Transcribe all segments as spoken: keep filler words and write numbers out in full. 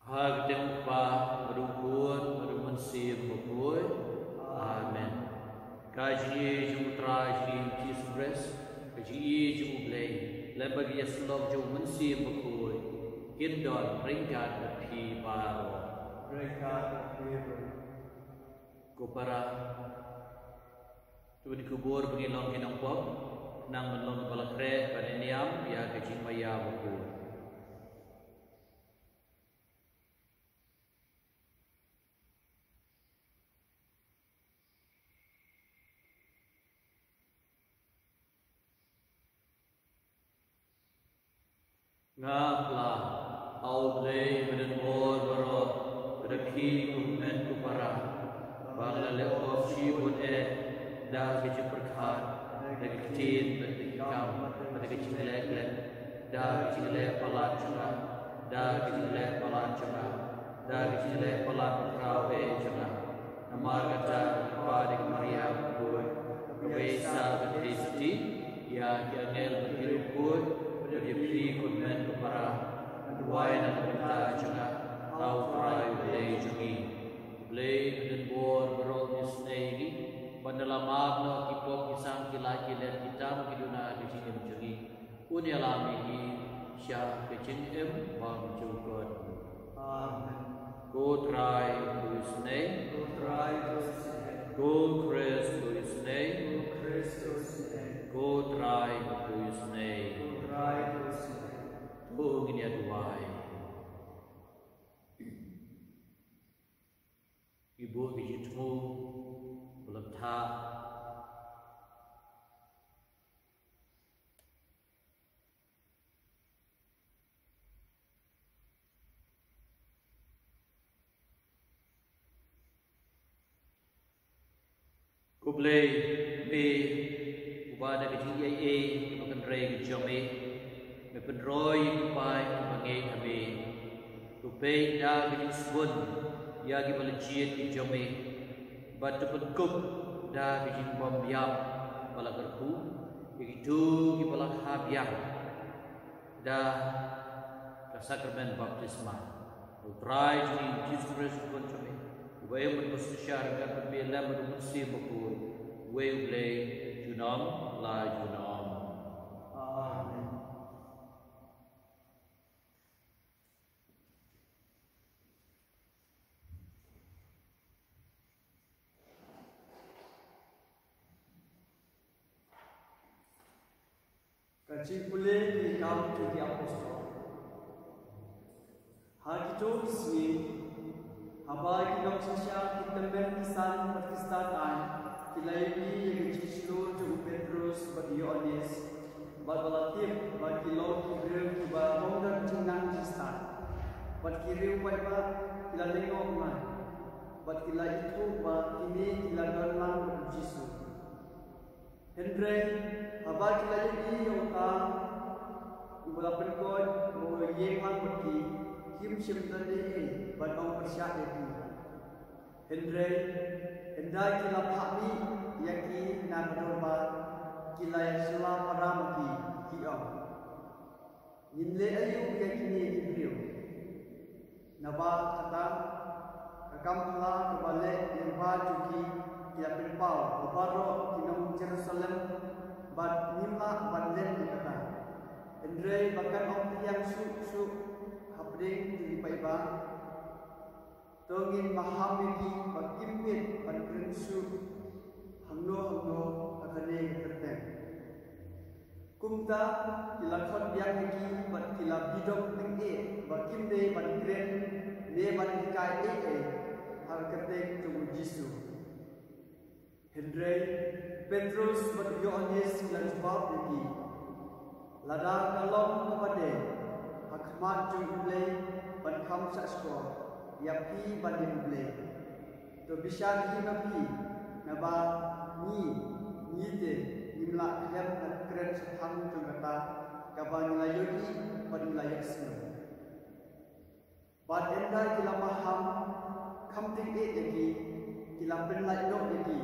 Ha ka kyrteng u Kpa, bad u Khun, bad u Mynsiem Bakhuid. Amen. Ka jingïeit jong u Trai jong ngi Jisu Khrist, ka jingïeit jong u Blei, lem bad ka ïasyllok jong u Mynsiem Bakhuid, kin don ryngkat bad phi baroh. Ryngkat bad phi baroh. Ko para, to ngin kubur ba ngin long ki nongpop, khnang ban long kiba la khreh bad la niam ïa ka jingmaïa bakhuid. Nga pla, ha u Blei ba don bor baroh, ba da khih kum hynmen ko para, ba nga la leh pop shibun eh, da ka jingpyrkhat, da ka ktien, da ka jingkam, da ka jingleh klet, da ka jingleh palat jong nga, da ka jingleh palat jong nga, da ka jingleh palat bakhraw eh jong nga. Namar kata, ka kpa da ka Maria bakhuid, kawei sa ka Trinity, ïa ki angel bad ki riewkhuid, bad ïa phi ko hynmen ko para, ngan duwai na ka bynta jong nga ha u Trai u Blei jong ngi. U Blei un don bor baroh un isynei ïa ngi, bad un da la map noh ki pop ki sang ki lait ki let ki tam ki duna ha ka jingim jong ngi. Un ïalam ïa ngi sha ka jingim bymjukut. Amen. Ko Trai to isynei. Ko Trai to isynei. Ko Khrist to isynei. Ko Khrist to isynei. Ko Trai to isynei. Ko Trai to isynei. To ngin ïa duwai. Ngi buh ka jingthmu ba la bthah. Ko Blei, me uba da ka jingïeit, ka kynrei ka jong me, me pynroi ïa ki paid kiba ngeit ha me. To peit da ka jingsbun ïa kiba la jied ki jong me, bad to pynkup da ka jingbymïap ba la kyrkhu ïa kito kiba la kha biang da ka sakramen baptisma. U Trai jong ngi Jisu Khrist u Khun jong me, uba im bad uba synshar ryngkat bad me lem bad u Mynsiem Bakhuid, uwei u Blei, junom la junom. Amen. Ka jingpule ki Kam jong ki Apostol. Ha kito ki sngi, haba ki nongsynshar ki tymmen ki san bad ki stad aiñ ki la ïohi ïa ka jingshlur jong u Petrus bad u Ïoannis, bad ba la tip ba ki long ki briew kiba ym don jingnang jingstad, bad ki riew paidbah ki la lyngngoh ngai, bad ki la ithuh ba kine ki la don lang bad u Jisu. Hynrei haba ki la ïohi ïa uta uba la pynkoit ba u ïeng lang bad ki, kim shym don ei ei ban ong pyrshah ïa ki. Hynrei ynda ki la phah mih ïa ki na ka dorbar, ki la ïa shylla para ma ki, ki ong, ngin leh aïu ïa kine ki briew? Naba kata ka kam phylla kaba leh lyngba jong ki, ki la pynpaw ha baroh ki nong Jerusalem, bad ngim lah ban leh ïa kata. Hynrei ba kan ong pdiang shuh shuh hapdeng jong ki paidbah, to ngin maham ïa ki ba kim miet ban kren shuh hangno hangno ha kane ka kyrteng. Kumta ki la khot biang ïa ki bad ki la bidong tyngeh ba kim dei ban kren ne ban hikai ei ei ha ka kyrteng jong u Jisu. Hynrei u Petrus bad u Ïoannis ki la jubab ïa ki, lada ka long kaba dei ha khmat jong u Blei ban kham shahshkor, ïa phi ban ïa u Blei. To bishar hi ma phi, naba ngi, ngi te, ngim lah khlem ban kren shaphang jong kata kaba ngi la ïohi bad ngi la ïohsngew. Bad ynda ki la maham kham tyngeh ïa ki, ki la pynlait noh ïa ki,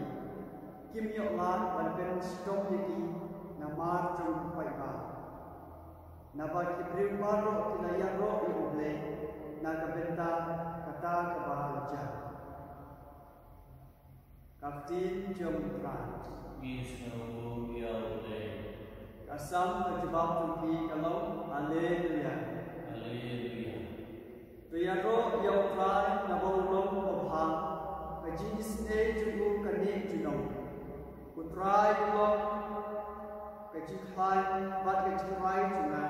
kim ïoh lad ban pynshitom ïa ki namar jong ki paidbah. Naba ki briew baroh ki la ïaroh ïa u Blei, na ka bynta kata kaba la jia. Ka ktien jong U Trai. Ngi sngewbha ïa U Blei. Ka Salm ka jubab jong ngi ka long, Haleluya. Haleluya. To ïaroh ïa U Trai naba u long uba bha, ka jingisynei jong u ka neh junom. U Trai u long ka jingkhlaiñ bad ka jingrai jong nga,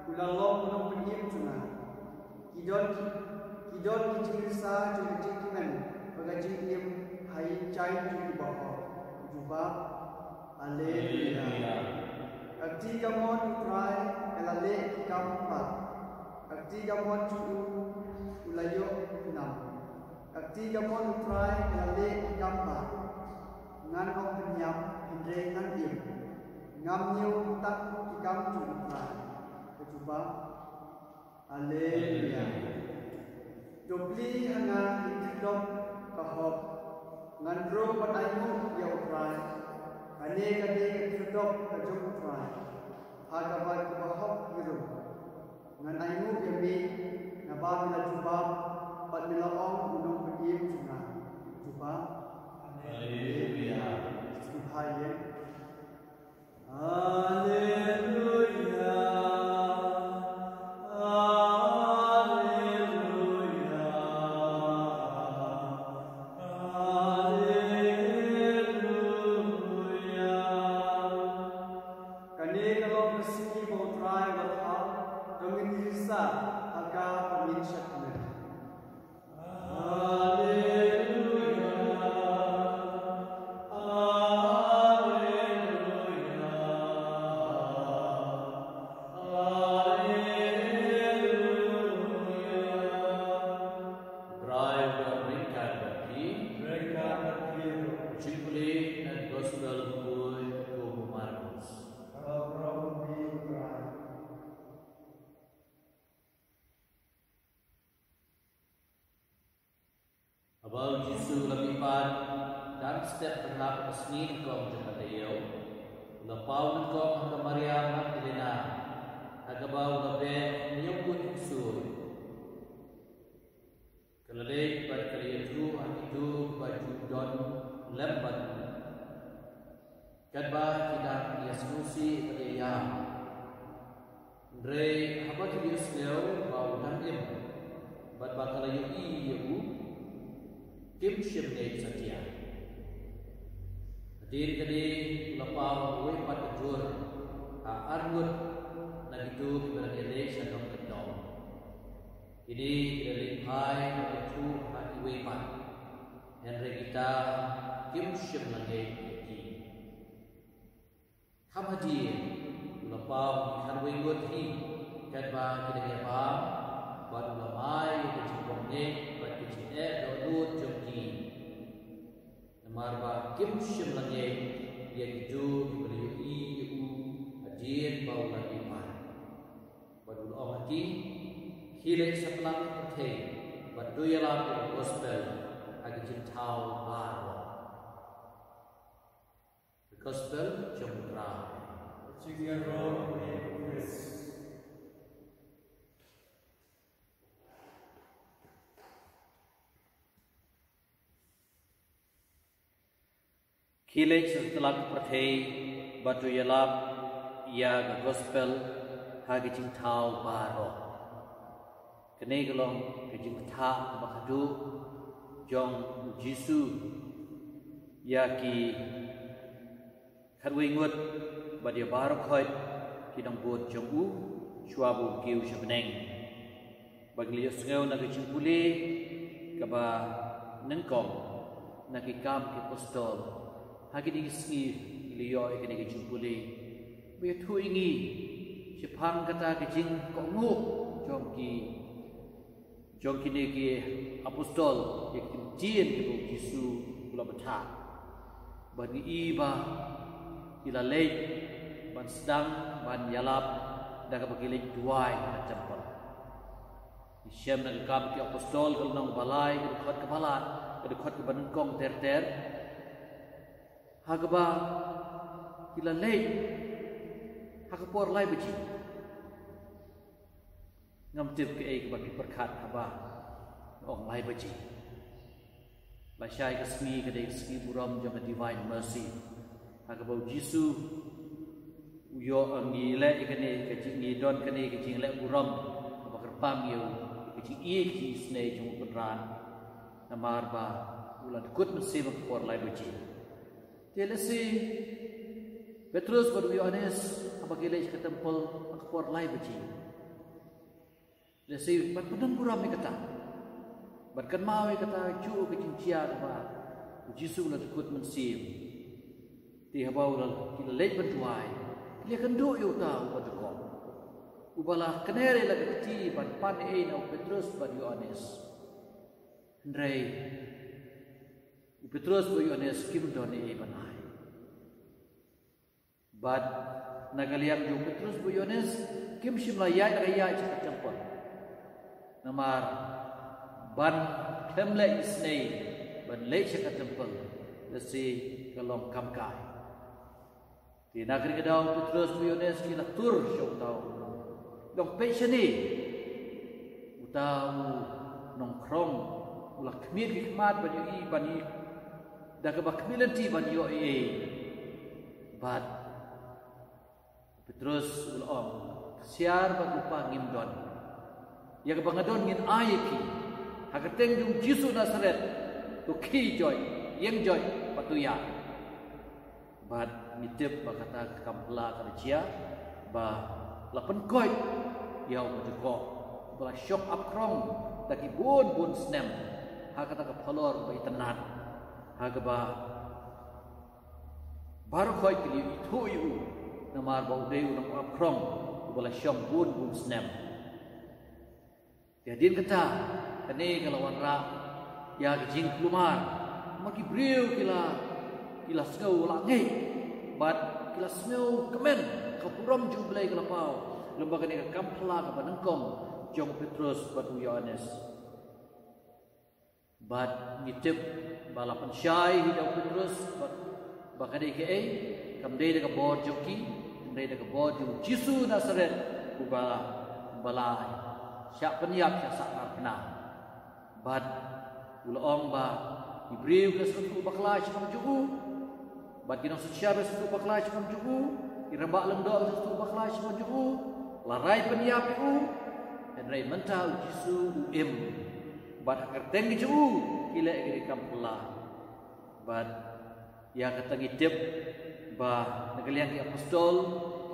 u la long u nongpynim jong nga. Ki don ki, ki don ki jingrisa jong ka jingkmen bad ka jingim ha ïing jaiñ jong ki bahok. Jubab. Haleluya. Haleluya. Ka kti kamon U Trai ka la leh ki kam bha. Ka kti kamon jong u, u la ïoh ki nam. Ka kti kamon U Trai ka la leh ki kam bha. Ngan ym pynïap hynrei ngan im. Ngam ñiew tang ki kam jong U Trai. Ka jubab. Haleluya. To plie ha nga ïa ka khyrdop ka hok. Ngan rung ban ainguh ïa U Trai. Kane ka dei ka khyrdop ka jong U Trai, ha kaba ki bahok ki rung. Ngan ainguh ïa me, naba me la jubab bad me la ong u nongpynim jong nga. Jubab. Haleluya. Sngewbha ïa. Haleluya, haleluya, haleluya. Kane ka long ka sngi ba U Trai u la thaw, to ngin risa ha ka ba ngin shakri. Haleluya. Haleluya. Haleluya. Trai u don ryngkat bad phi. Ryngkat bad phi ruh. Jingpule na ka gospel kaba pule da u Markos. Ka la kyrpad ïa phi Trai. Haba u Jisu u la mihpat, dang step tyngab ka sngi nyngkong jong ka taïew, u la paw nyngkong ha ka Maria Magdalena, ha kaba u la beh hynñiew ngut ki ksuid. Ka la leit bad ka la ïathuh ha kito kiba ju don lem bad u, katba ki dang ïasngewsih bad ïaïam. Hynrei haba ki la ïohsngew ba u dang im bad ba ka la ïohi ïa u, kim shym ngeit satia. Hadien kane u la paw uwei pat ka jhur ha arngut na kito kiba dang ïaleit sha dong kyndong. Kine ki la leit phai bad ïathuh ha kiwei pat, hynrei kita kim shym la ngeit ïa ki. Kham hadien u la paw ki khatwei ngut hi, katba ki dang ïabam, bad u la mad ïa ka jingpom ngeit bad ka jingeh dohnud jong ki. Namar ba kim shym la ngeit ïa kito kiba la ïohi ïa u hadien ba u la mihpat. Bad u la ong ha ki, khie leit satlak ka pyrthei bad to ïalap ïa ka gospel ha ki jingthaw baroh. Ka gospel jong U Trai. Jingïaroh ïa U Khrist. Khie leit satlak ka pyrthei bad to ïalap ïa ka gospel ha ki jingthaw baroh. Kane ka long ka jingbatai kaba khadduh jong u Jisu ïa ki khatwei ngut bad ïa baroh khoit ki nongbud jong u shuwa ba un kiew sha bneng. Ba ngi la ïohsngew na ka jingpule kaba nyngkong na Ki Kam ki Apostol. Ha kine ki sngi ngi la ïoh ïa kane ka jingpule ba ïathuh ïa ngi shaphang kata ka jingkohnguh jong ki, jong kine ki apostol ïa ki ktien kiba u Jisu u la batai. Bad ngi i ba ki la leit ban sdang ban ïalap da kaba ki leit duwai ha temple. Ngi shem na Ki Kam ki Apostol ka lynnong ba lai, ka dkhot kaba lai, ka dkhot kaba nyngkong ter ter. Ha kaba ki la leit ha ka por lai baje. Ngam tip kaei kaba phi pyrkhat haba nga ong lai baje. Lashai ka sngi ka dei ka sngi burom jong ka Divine Mercy, ha kaba u Jisu u ïoh, ngi leh ïa kane ka jing, ngi don kane ka jingleh burom kaba kyrpang ïa u, ka jingïeit ka jingisynei jong u Kynrad. Namar ba u la dkut mynsiem ha ka por lai baje. Te lehse Petrus bad u Ïoannis haba ki leit sha ka temple ha ka por lai baje. Lehse ban pyndonkam ïa kata, ban kynmaw ïa kata, jong ka jingjia kaba u Jisu u la dkut mynsiem. Te haba u la, ki la leit ban duwai, ki la ïakynduh ïa uta uba dkoh, uba la kner ïa la ka kti ban pan ei na u Petrus bad u Ïoannis. Hynrei u Petrus bad u Ïoannis kim don ei ei ban ai. Bad na ka liang jong u Petrus bad u Ïoannis, kim shym la ïaid la ka ïaid sha ka temple. Namar ban khlem leh isynei ban leit sha ka temple, lehse ka long kam kai. Te na kane ka daw u Petrus bad u Ïoannis ki la tur sha uta u nong, long peit shane. Uta u nongkhrong u la khmih ki khmat ban ïohi, ban ïohi da kaba khmih lynti ban ïohi. Bad u Petrus u la ong, ksiar bad lypa ngim don. Ïa kaba nga don ngin ai ïa phi. Ha ka kyrteng jong u Jisu Nasaret, to khie joit, ïeng joit bad to ïaid. Bad ngi tip ba kata ka kam phylla ka la jia, ba la pynkoit ïa uba dkoh, ba la shong ap khrong da ki bun bun snem ha kata ka phalor ba itynnad, ha kaba baroh khoit ki la ithuh ïa u, namar ba u dei u nongap khrong uba la shong bun bun snem. Te hadien kata, kane ka la wanrah ïa ka jingkulmar, namar ki briew ki la, ki la sngew la ngeit bad ki la sngewkmen ka burom jong U Blei ka la paw lem bad kane ka kam phylla kaba nyngkong jong u Petrus bad u Ïoannis. Bad ngi tip ba la pynshai hi da u Petrus ba, ba ka dei kaei, kam dei da ka bor jong ki, kam dei da ka bor jong u Jisu Nasaret, uba, uba la shah pynïap, shah sahnarphna. Bad u la ong ba ki briew ki la sngewthuh bakla shaphang jong u, bad ki nongsynshar ki la sngewthuh bakla shaphang jong u, ki rangbah lyngdoh ki la sngewthuh bakla shaphang jong u, la rai pynïap ïa u. Hynrei mynta u Jisu u im, bad ha ka kyrteng jong u ki leh ïa ka kam phylla. Bad ïa kata ngi tip ba na ka liang ki apostol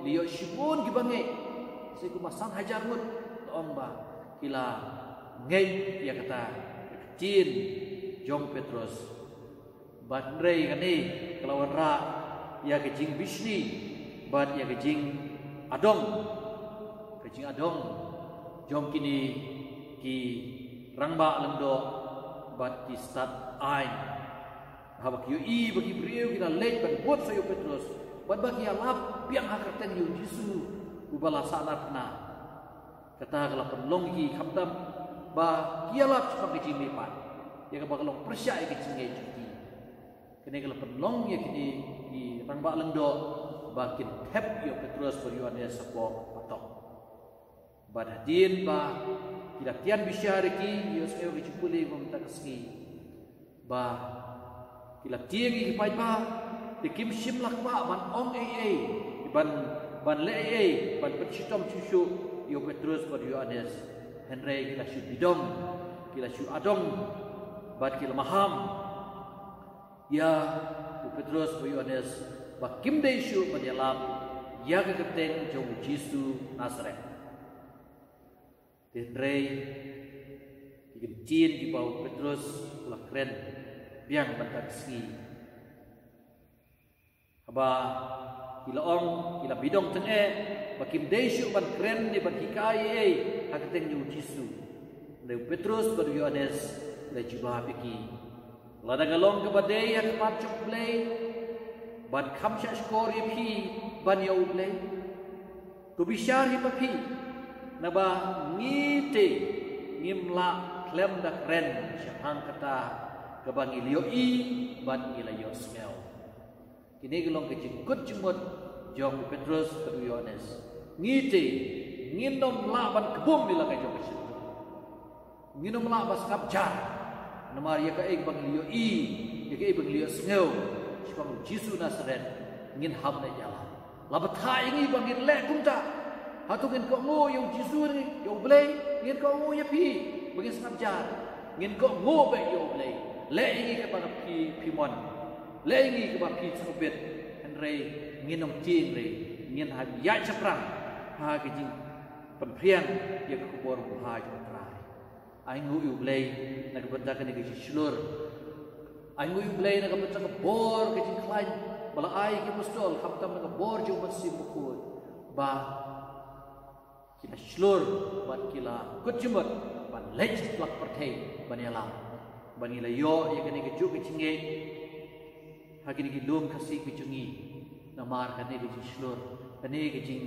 ki la ïoh shibun kiba ngeit. Sa kumba san hajar ngut, la ong ba ki la ngeit ïa kata ka ktien jong u Petrus. Bad hynrei kane ka la wanrah ïa ka jingbishni bad ïa ka jingadong, ka jingadong jong kine ki rangbah lyngdoh bad ki stad aiñ. Haba ki ïohi ba ki briew ki la leit ban bud sa ïa u Petrus, bad ba ki ïalap biang ha ka kyrteng jong u Jisu uba la sahnarphna. Kata ka la pynlong ïa ki khamtam ba ki ïalap shaphang ka jingmihpat, ïa kaba ka long pyrshah ïa ka jingngeit jong ki. Kane ka la pynlong ïa kine ki rangbah lyngdoh ba kin thep ïa u Petrus bad u Ïoannis shapoh patok. Bad hadien ba ki la tian bishar ïa ki, ïohsngew ïa ka jingpule ba mynta ka sngi, ba ki la tieng ïa ki paidbah, te kim shym la kwah ban ong ei ei, ban, ban leh ei ei ban pynshitom shuh shuh ïa u Petrus bad u Ïoannis. Hynrei ki la shu bidong, ki la shu adong, bad ki la maham ïa u Petrus bad u Ïoannis ba kim dei shuh ban ïalap ïa ka kyrteng jong u Jisu Nasaret. Te hynrei ki kyntien kiba u Petrus u la kren biang mynta ka sngi. Haba ki la ong, ki la bidong tyngeh ba kim dei shuh ban kren ne ban hikai ei ei ha ka kyrteng jong u Jisu. Hynrei u Petrus bad u Ïoannis u la jubab ïa ki, lada ka long kaba dei ha khmat jong U Blei, bad kham shah shkor ïa phi ban ïa U Blei, to bishar hi ma phi, naba ngi te ngim lah khlem da kren shaphang kata kaba ngi la ïohi bad ngi la ïohsngew. Kine ki long ki jingkut jingmut jong u Petrus bad u Ïoannis. Ngi te Ngin ym lah ban kbum ïa la ka jong ka shyntur. Ngin ym lah ban sngap jar. Namar ïa kaei ba ngi la ïohi, ïa kaei ba ngi la ïohsngew shaphang u Jisu Nasaret, ngin hap leh ïa la. La bthah ïa ngi ba ngin leh kumta. Hato ngin kohnguh ïa u Jisu, ïa u Blei? Ngin kohnguh ïa phi ba ngin sngap jar. Ngin kohnguh beit ïa u Blei. Leh ïa ngi kaba phi, phi mon. Leh ïa ngi kaba phi sngewbit. Hynrei ngin ym tieng re. Ngin hap ïaid shaphrang ha ka jingpynphriang ïa ka khubor babha jong U Trai. Ainguh ïa u Blei na ka bynta kane ka jingshlur. Ainguh ïa u Blei na ka bynta ka bor ka jingkhlaiñ ba la ai ïa ki apostol, khamtam na ka bor jong u Mynsiem Bakhuid, ba ki la shlur bad ki la kut jingmut ban leit sha la ka pyrthei ban ïalam. Ba ngi la ïoh ïa kane kajuh ka jingngeit ha kine ki lum Khasi ki jong ngi. Namar kane ka jingshlur, kane ka jing,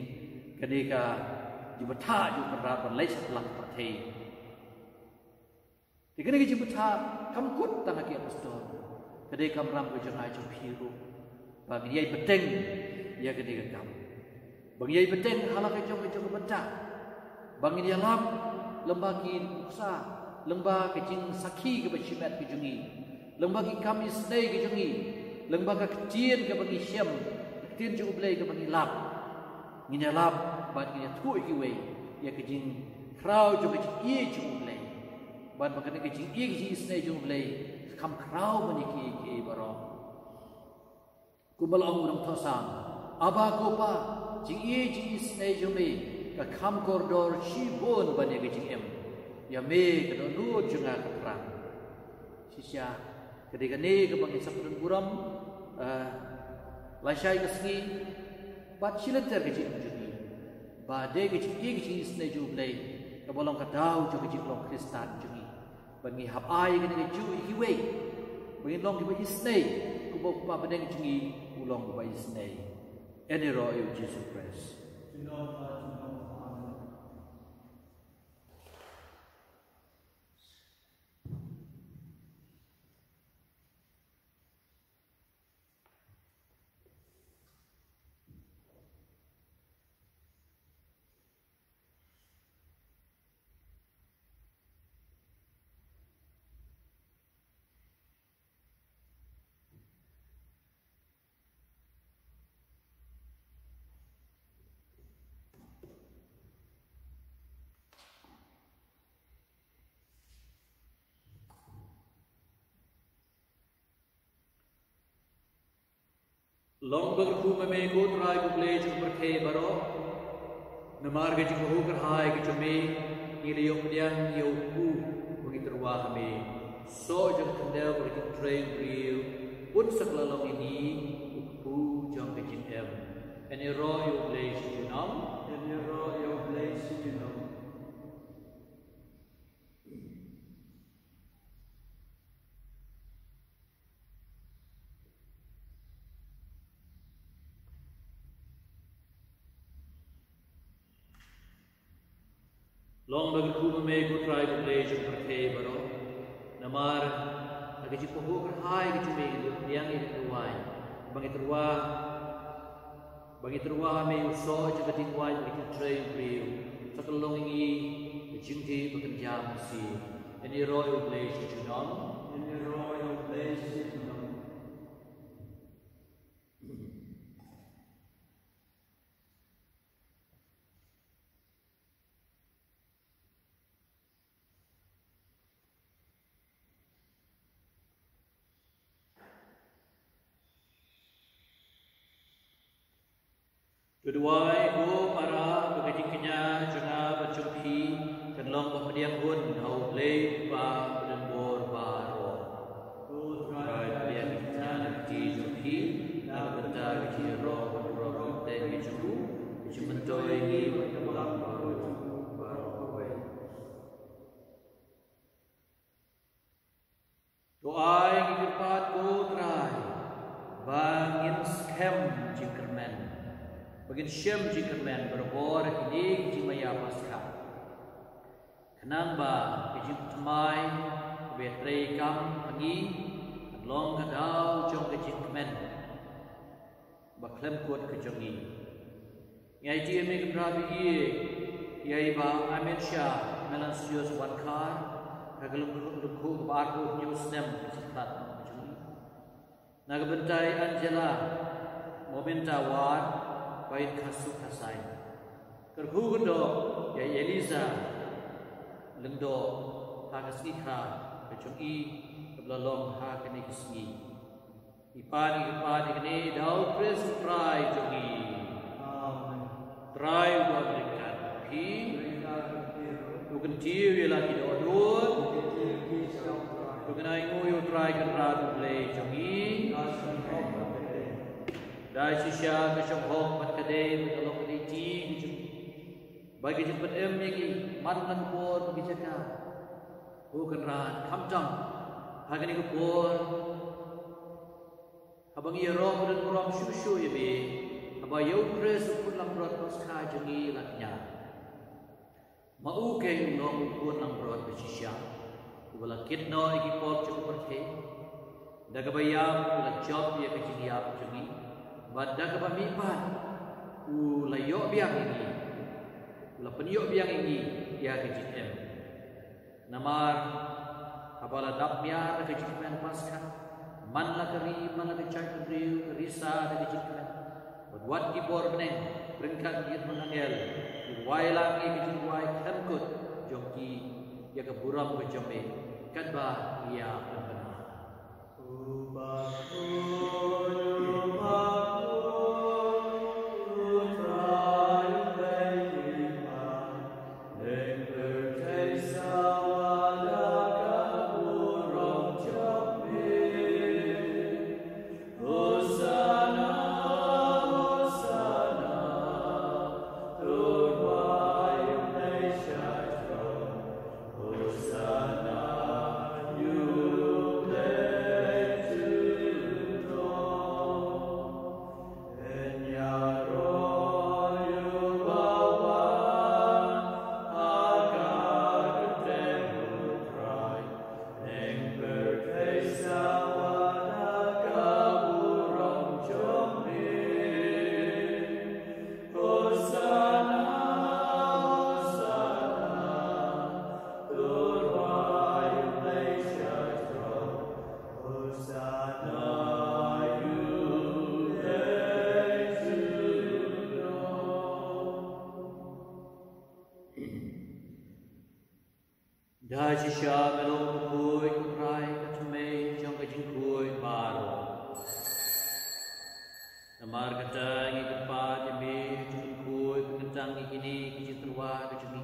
kane ka jingbthah jong U Kynrad ban leit sha la ka pyrthei. Te kane ka jingbthah kam kut tang ha ki apostol. Ka dei kamram ka jong nga jong phi ruh. Ba ngin ïai bteng ïa kane ka kam. Ba ngin ïai bteng ha la ka jong ka jong ka bynta. Ba ngin ïalam lyngba ki nuksa, lyngba ka jingsakhi kaba shimet ka jong ngi, lyngba ki kam isynei ka jong ngi, lyngba ka ktien kaba ngi shem, ka ktien jong U Blei kaba ngi lap. Ngin ïalap bad ngin ïathuh ïa kiwei ïa ka jingkhraw jong ka jingïeit jong U Blei. Bad ba kane ka jingïeit ka jingisynei jong U Blei ka kham khraw ban ïa kiei kiei baroh. Kumba la ong u nongthoh Salm, Abba ko Pa, jingïeit jingisynei jong me ka kham kordor shibun ban ïa ka jingim. Ïa me ka dohnud jong nga ka thrang. Shisha ka dei kane kaba ngi sa pynburom, eh, lashai ka sngi bad shi lynter ka jingim jong ngi. Ba dei ka jingïeit ka jingisynei jong U Blei kaba long ka daw jong ka jinglong Khristan jong ngi. Ba ngi hap ai kane kajuh ïa kiwei. Ba ngin long kiba isynei kumba U Kpa bapdeng jong ngi u long uba isynei. Yn ïaroh ïa U Jisu Khrist. Long ba kyrkhu ma me ko Trai ko Blei jong ka pyrthei baroh. Namar ka jingkyrkhu kyrhai ka jong me ngi la ïoh pdiang ïa u kpu ba ngi tyrwa ha me. Soh jong ka khyndew bad ka jingtrei u briew un sa kylla long ïa ngi u kpu jong ka jingim. Yn ïaroh ïa U Blei shi junom. Yn ïaroh ïa U Blei shi junom. Long ba kyrkhu ma me ko Trai ko Blei jong ka pyrthei baroh. Namar ha ka jingpynhoh kyrhai ka jong me ngi la pdiang ïa ka wine ba ngi tyrwa, ba ngi tyrwa ha me, u soh jong ka dieng wine bad ka jingtrei u briew sa kylla long ïa ngi ka jingdih ba kynja mynsiem. Yn ïaroh ïa U Blei shi junom. Yn ïaroh ïa U Blei shi junom. To duwai ko para ba ka jingkñia jong nga bad jong phi kan long ba pdiang hun ha U Blei Kpa ba don bor baroh. Ko Trai, pdiang ka jingkñia na ka kti jong phi na ka bynta ka jingïaroh bad ka burom kyrteng ka jong u, ka jingmyntoi ïa ngi bad ka burom baroh jong u baroh kawei. To ai ngi kyrpad ko Trai ba ngin skhem jingkyrmen, ba ngin shem jingkyrmen barabor ha kine ki jingmaïa Paskha. Khnang ba ka jingthymmai kaba ïatrei kam ha ngi kan long ka daw jong ka jingkmen ba khlem kut ka jong ngi. Ngi aiti ïa me Kynrad ba ïeit, Ïa i Bah Amensia Melansius Wankhar, ha ka lyngkhuh kaba arphew hynñiew snem ka jingthaw ka jong i. Na ka bynta i Angela Mominta War, ba in kha suk kha saiñ. Kyrkhu kyrdoh ïa i Eliza Lyngdoh ha ka sngi kha ka jong i kaba la long ha kane ka sngi. I pan i pan i kane da u Khrist u Trai jong i. Amen. Trai u don ryngkat bad phi. U kyntiew ïa la ki dohnud. U kyntiew ïa ki sha u Trai. To ngin ainguh ïa u Trai Kynrad u Blei jong i. Da shisha ka shong hok bad ka dei bad ka long ka dei ti ka jong i. Ba ka jingpynim ïa ngi man la ka bor bad ka jaka. Ko Kynrad khamtam ha kane ka por. Haba ngi ïaroh bad burom shuh shuh ïa me, haba ïa u Khrist u khun langbrot Paskha jong ngi la kñia. Ma u keiñ u long u khun langbrot ba shisha, uba la kit noh ïa ki pop jong ka pyrthei. Da kaba ïap u la jop ïa ka jingïap jong ngi, bad da kaba mihpat u la ïoh biang ïa ngi, u la pynïoh biang ïa ngi ïa ka jingim. Namar haba la dap miar da ka jingkmen Paskha, man la ka ri, man la ka jaitbynriew, ka risa da ka jingkmen. Bad wat ki bor bneng ryngkat ki jingkmen angel, ki wai lang ïa ka jingwai khlem kut jong ki ïa ka burom ka jong me, katba ïa pynbna. Da shisha me long u khuid u Trai, ka thymmei jong ka jingkhuid baroh. Namar kata ngi kyrpad ïa me, to khuid kyntang ïa kine ki jingtyrwa ka jong ngi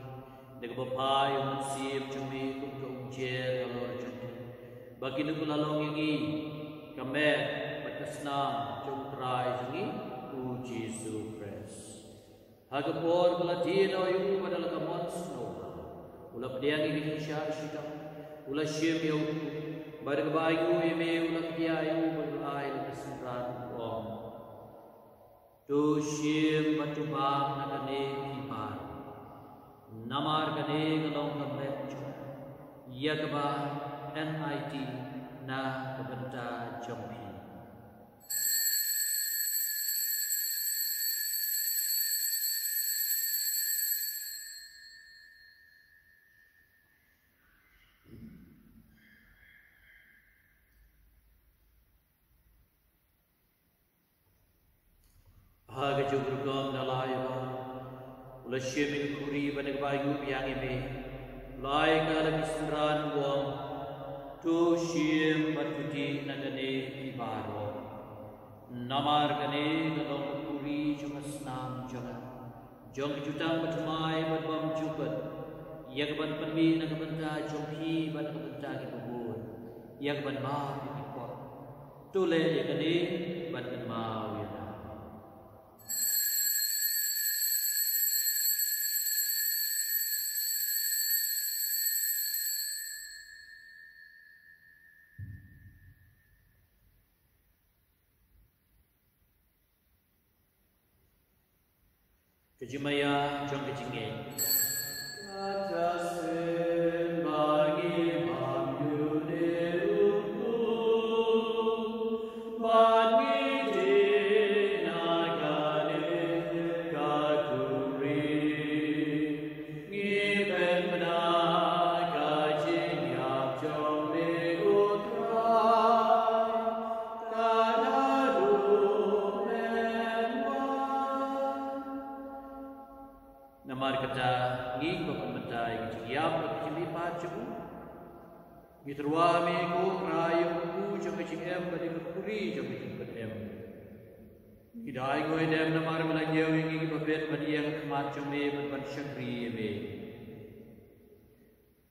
da kaba phai u Mynsiem jong me kum ka umjer halor jong ngi, ba kin ïa la long ïa ngi ka met bad ka snam jong u Trai jong ngi u Jisu Khrist. Ha ka por ba la die noh ïa u bad da la ka mon sngewbha, u la pdiang ïa ka jingshah shitom, u la shim ïa u, bad da kaba ainguh ïa me u la kdiah ïa u bad u la ai ïa ka synran, u ong: To shim bad to bam na kane phi baroh, namar kane ka long ka met jong nga ïa kaba N I T na ka bynta jong phi. Ha kajuh ka rukom da la ïa ba u la shim ïa ka khuri bad da kaba ainguh biang ïa me, u la ai ka la ki synran, u ong: To shim bad to dih na kane phi baroh, namar kane ka long ka khuri jong ka snam jong nga, jong ka jutang bathymmai bad bymjukut, ïa kaban pynmih na ka bynta jong phi bad na ka bynta ki babun, ïa kaban map ïa ki pop. To leh ïa kane ban kynmaw ïa nga. Ka jingmaïa jong ka jingngeit. Kata sien ba ngi bam ïa une u khuid, bad ngi dih na kane ka khuri. Namar kata ngi ba pynmynta ïa ka jingïap bad ka jingmihpat jong u, ngi tyrwa ha me ko Trai ïa u kpu jong ka jingim bad ïa ka khuri jong ka jingpynim. Ngi da ainguh ïa me namar me la ñiew ïa ngi kiba bit ban ïeng ha khmat jong me bad ban shakri ïa me.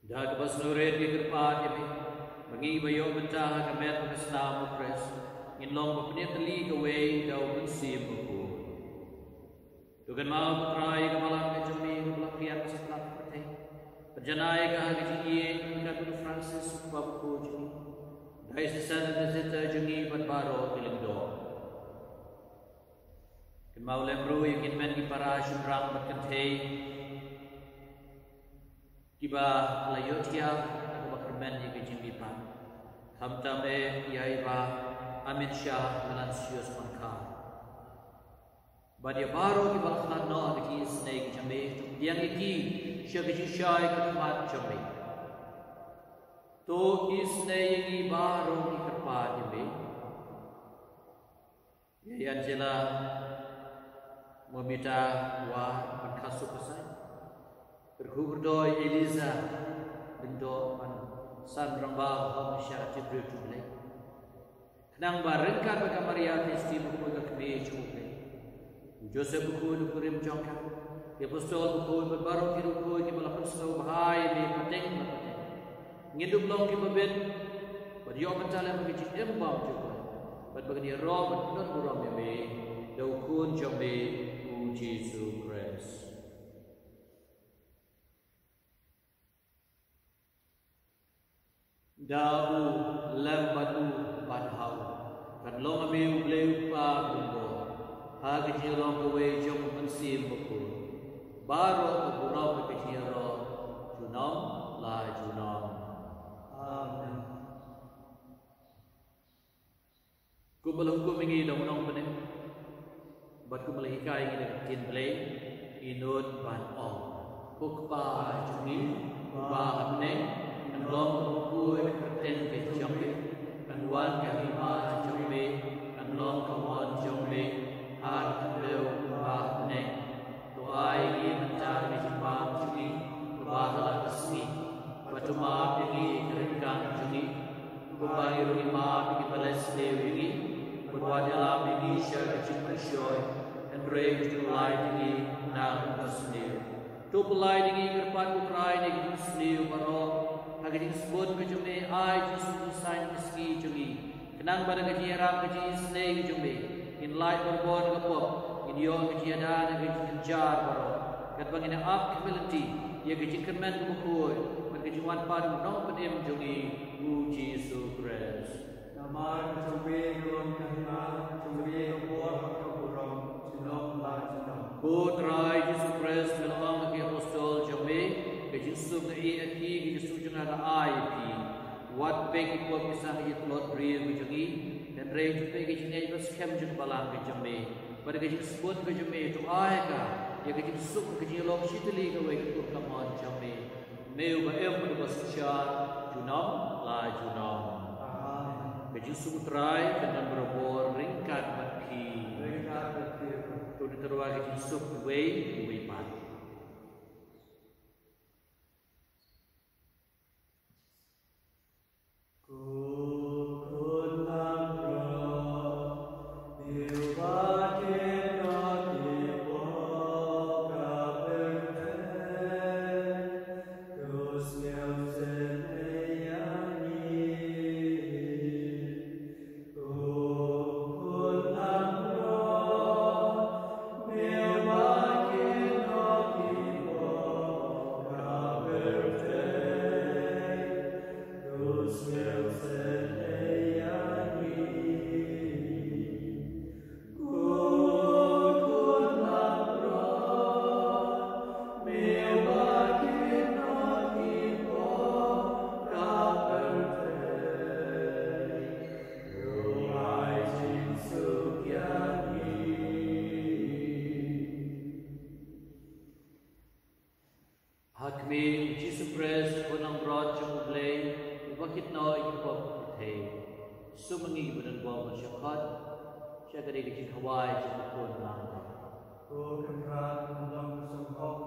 Da kaba sngewrit ngi kyrpad ïa me ba ngi ba ïoh mynta ha ka met bad ka snam u Khrist ngin long ba pynïatylli kawei da u Mynsiem Bakhuid. To kynmaw ko Trai ïa ka balang ka jong me kaba la pdiang satlak ka pyrthei. Pynjanai ïa ka ha ka jingïeit ryngkat bad u Francis u kpa bakhuid jong ngi, Diocese Saint Ignatius jong ngi bad baroh ki lyngdoh. Kynmaw lem ruh ïa ki hynmen ki para shynrang bad kynthei kiba la ïohthiah ha kaba kyrmen ïa ka jingmihpat, khamtam eh ïa i Bah Amin Shah Melansius Wankhar. Bad ïa baroh kiba la khlad noh ha ka jingisynei ka jong me, to pdiang ïa ki sha ka jingshai khmat jong me. To isynei ïa ngi baroh ngi kyrpad ïa me. Ïa i Angela Momita Wah ban khatsuk ka saiñ. Kyrkhu kyrdoh ïa i Eliza Lyngdoh ban san rangbah hok sha ka jingbriew jong U Blei. Khnang ba ryngkat bad ka Maria Theisotti bakhuid ka kmie jong U Blei, u Joseph bakhuid u kurim jong ka, ki apostol bakhuid bad baroh ki riewkhuid kiba la pynsngewbha ïa me pateng bad pateng, ngin dup long kiba bit bad ïoh bynta lem ha ka jingim bymjukut, bad ba ngin ïaroh bad don burom ïa me da u Khun jong me u Jisu Khrist. Da u, lem bad u, bad ha u, kan long ha me U Blei U Kpa uba bor, ha ka jinglong kawei jong U Mynsiem Bakhuid, baroh ka burom bad ka jingïaroh junom la junom. Amen. Kumba la hukum ïa ngi da u Nongpynim bad kumba la hikai ïa ngi da ka ktien Blei, ngin nud ban ong: Ko Kpa jong ngi uba ha bneng, kan long ka pyrkhat ka kyrteng ka jong me, kan wan ka hima jong me, kan long ka mon jong me ha ka khyndew kumba ha bneng. To ai ïa ngi mynta ka jingbam jong ngi kaba ha la ka sngi, bad to map ïa ngi ka ryngkang jong ngi, kumba ngi ruh ngi map ïa kiba leh sniew ïa ngi, bad wat ïalam ïa ngi sha ka jingpynshoi, hynrei to pynlait ïa ngi na ka jingsniew. To pynlait ïa ngi kyrpad ko Trai na ka jingsniew baroh, ha ka jingsbun ka jong me ai jingsuk jingsaiñ ka sngi jong ngi, khnang ba da ka jingïarap ka jingisynei ka jong me ngin lait barabor na ka pop, ngin ïoh ka jingïada na ka jingjynjar baroh, katba ngin ïa ap khmih lynti ïa ka jingkyrmen kaba khuid bad ka jingwan pat u Nongpynim jong ngi u Jisu Khrist. Namar ka jong me ka long ka hima, ka jong me ka bor bad ka burom junom la junom. Ko Trai Jisu Khrist, me la ong ha ki apostol jong me, ka jingsuk nga ai ïa phi, ka jingsuk jong nga nga ai ïa phi. Wat peit ki pop ki san ïa ka tlot briew ka jong ngi, hynrei to peit ka jingngeit bad skhem jong ka balang ka jong me. Bad ka jingsbun ka jong me to ai ka ïa ka jingsuk, ka jingïalong shitylli kawei ka kur ka mon jong me. Me uba im bad uba synshar junom la junom. Amen. Ka jingsuk u Trai kan don barabor ryngkat bad phi. Ryngkat bad phi. To ngin tyrwa ka jingsuk uwei uwei pat. Ha khmih, u Jisu Khrist, u Khun langbrot jong U Blei, uba kit noh ïa ki pop ki pyrthei. Sum ma ngi kiba don bor ban shah khot sha ka dei ka jingkhawai jong u Khun langbrot. Ko Kynrad, ngan long ka song hok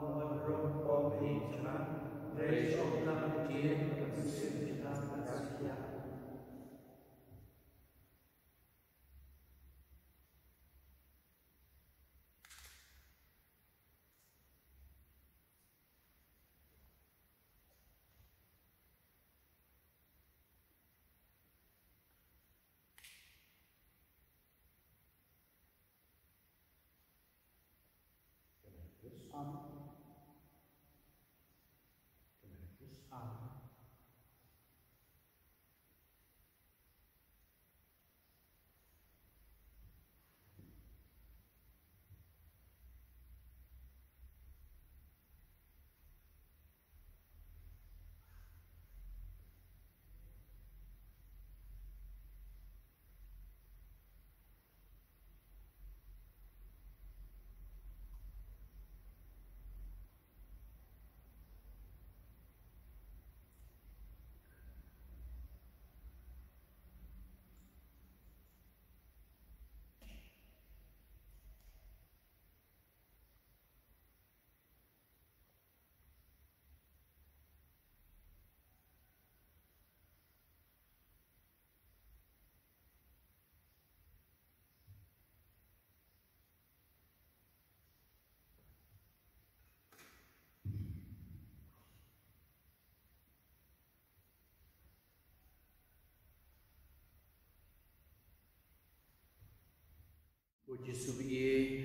Ko Jisu ba ïeit,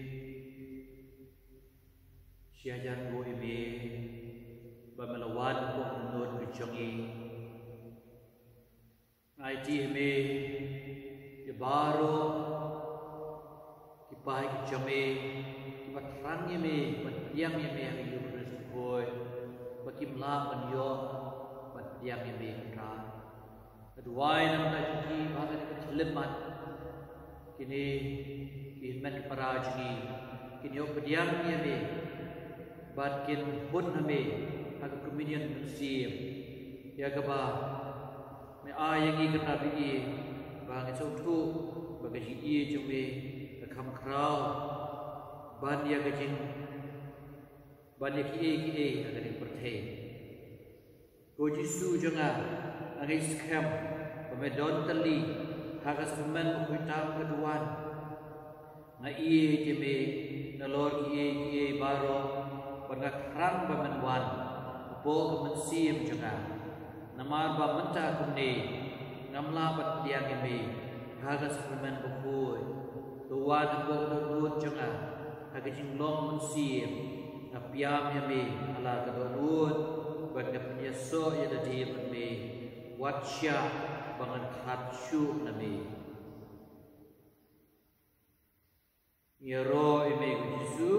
shi hajar nguh ïa me ba me la wan hapoh ka dohnud ka jong ngi. Nga aiti ïa me ïa baroh ki paid ki jong me kiba thrang ïa me, ban pdiang ïa me ha ka Eukharist bakhuid, ba kim lah ban ïoh ban pdiang ïa me, Trai. Nga duwai na ka bynta jong ki ba ha kane ka thylliej mat, kine ki hynmen ki para jong ngi kin ïoh pdiang ïa me bad kin hun ha me ha ka Communion Mynsiem, ïa kaba me ai ïa ngi, kata ba ïeit, ba ngi sngewthuh ba ka jingïeit jong me ka kham khraw ban ïa ka jing, ban ïa kiei kiei ha kane ka pyrthei. Ko Jisu jong nga, nga ngeit skhem ba me don tylli ha ka Sakrament Bakhuid tam ka duwan. Nga ïeit ïa me nalor kiei kiei baroh, bad nga thrang ba men wan hapoh ka mynsiem jong nga. Namar ba mynta kumne ngam lah ban pdiang ïa me ha ka Sakrament Bakhuid. To wan hapoh ka dohnud jong nga ha ka jinglong mynsiem. Nga pdiang ïa me ha la ka dohnud bad nga pynïasoh ïa lade bad me. Wat shah ba ngan khlad shuh na me. Ïaroh ïa me ko Jisu.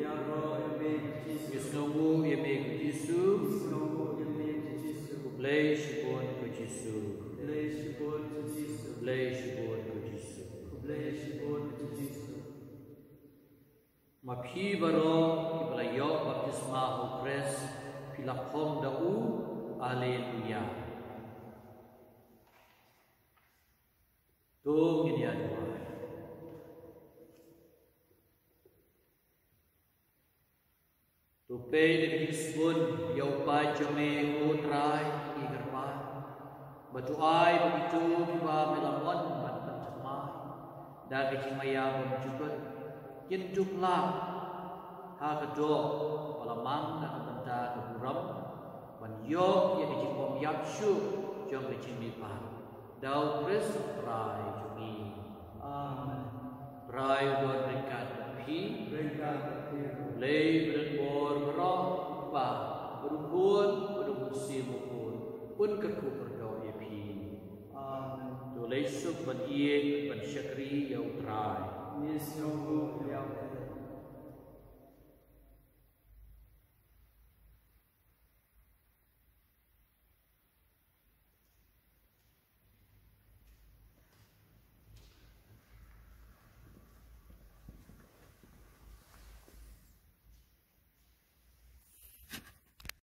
Ïaroh ïa me ko Jisu. Ïasngewnguh ïa me ko Jisu. Ïasngewnguh ïa me ko Jisu. Khublei shibun ko Jisu. Khublei shibun ko Jisu. Khublei shibun ko Jisu. Khublei shibun ko Jisu. Ma phi baroh kiba la ïoh baptisma ha u Khrist, phi la phong da u. Alleluia. To ngin ïa duwai. To peit da ka jingsbun ïa u paid jong me, ko Trai, ki kyrpad. Bad to ai ba kito kiba me la mon ban pynthymmai da ka jingmaïa bymjukut, kin dup lah ha ka doh ba la mang na ka bynta ka burom, ban ïoh ïa ka jingbymïap shuh jong ka jingmihpat. Da u Khrist u Trai jong ngi. Amen. Trai u don ryngkat bad phi. Ryngkat bad phi. Blei ba donbor baroh, u Kpa bad u Khun bad u Mynsiem Bakhuid, un kyrkhu kyrdoh ïa phi. Amen. To leit suk ban ïeit, ban shakri ïa u Trai. Ngi sngewnguh ïa u.